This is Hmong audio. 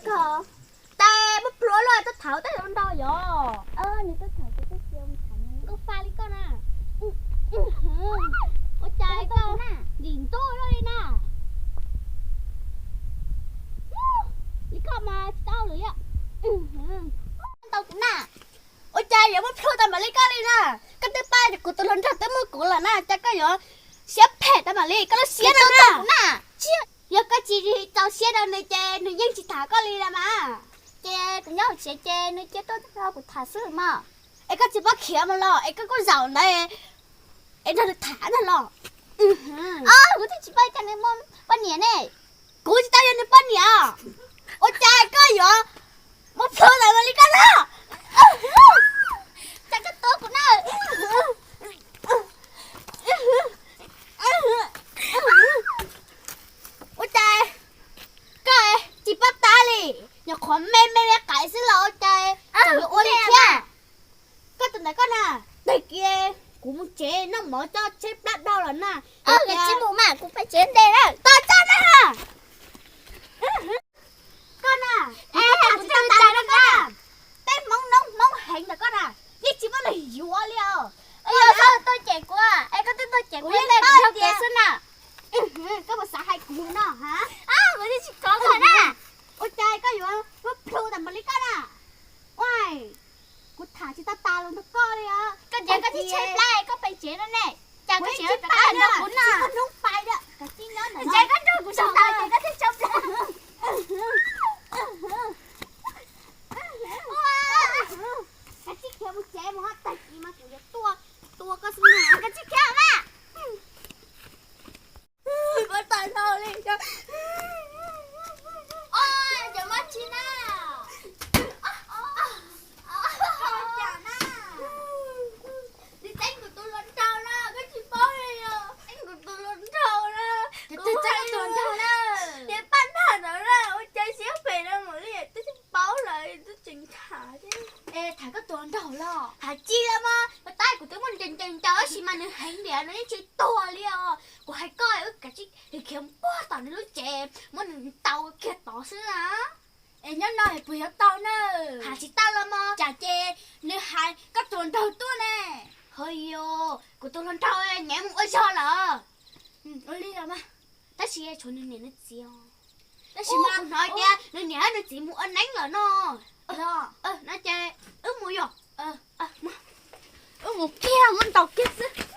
Koj, tes muab plhuav luaj, txhob tham tej hluas nraug yom. Nkauj fa li koj na. Ua cas koj ntim ntuj luaj li na. Li koj mas tsis tau lwm li. Tau kuv na. Ua cas yuav muab plhuav tau mam li koj li na. Koj twb pab kuv tus hluas nraug twb muaj kuv lawm na, cas koj yuav siab phem tau mam li, koj lub siab no na. Yog koj tsis txaus siab rau nws ces nws yeej tsis tham koj li lawm mas. Ces kuv nyob hauv tsev ces nws cia tuaj nrog kuv tham xwb mas. Es koj tsis paub khiav mus los, es koj kuj zaum ntawd es nrog nws tham ntag los. Kuv twb tsis paub cas nws muaj poj niam ne. Kuv tsis tau yog nws poj niam. Ua cas koj yuav muab plhuav tau mam li koj na. Cas koj tuav kuv na. Ua cas koj tsis paub tab li, nyuam qhuav me me li qais xwb los ua cas tseem yuav ua li thiab. Koj tus ntawd koj na, tag kis kuv mus tsev noj mov coj tsheb plab dhau los na. Tsis mus mas kuv pais tsev ntev lawm. Tos txaj na. Koj na, kuv twb tau tas rau koj na. Peb Hmoob noob Hmoob heev ntawm koj na, yeej tsis muaj leej yuav li os. Yog koj tuaj cem kuv, es koj twb tuaj cem kuv, kuv yeej paub tias xwb na. Koj puas xav hais kuv no ha? Kuv twb tsis kov koj na. Ua cas koj yuav muab plhu tas npaum li koj na? Ua, kuv tham tsis tau tas los nrog koj li os. Koj ntiav koj tib tsheb plab koj pais tsev no ne. Cas koj tsis rov qab nrog kuv noj? Koj hnub pais, koj tib nyob ntawm no, koj nrog kuv sib tau ces koj thiaj tso plab. Kav tsij khiav mus tsev mus, tag kis mas kuv yuav tua, tua koj xwb na. Kav tsij khiav mas. Ua tau dhau li. Cov mob tsis na. Koj cas na? Nws txeeb kuv tus hluas nraug na, koj tsis paub li os. Txeeb kuv tus hluas nraug na. Kuv txeeb tus hluas nraug na. Ces paj nrag ntawd na, ua cas siab phem na mam li twb tsis paub lawm twb tseem tham thiab. Es tham koj tus hluas nraug los? Tham tsis los mas, tab kuv twb muab nws ncaws ncaws tab sis mas nws heev liam nws yeej tsis tuag li os. Kuv hais koj wb kav tsij khiav mus puag tom nws lub tsev muab nws ntaus kiag tod xwb na. Es nyob no puas yuav tau na? Tham tsis tau los mas. Cas ces nws hais koj tus hluas nraug tuaj ne. Ho yog kuv tus hluas nraug nyiam mus ua zog lawm. Ua li los mas. Tab sis tshuav nws niam nws txiv os. Tab sis mas kuv hnov tias nws niam nws txiv mus ua neeb lawm no. No ces wb mus yom. Wb mus kiag muab ntaus kiag xwb.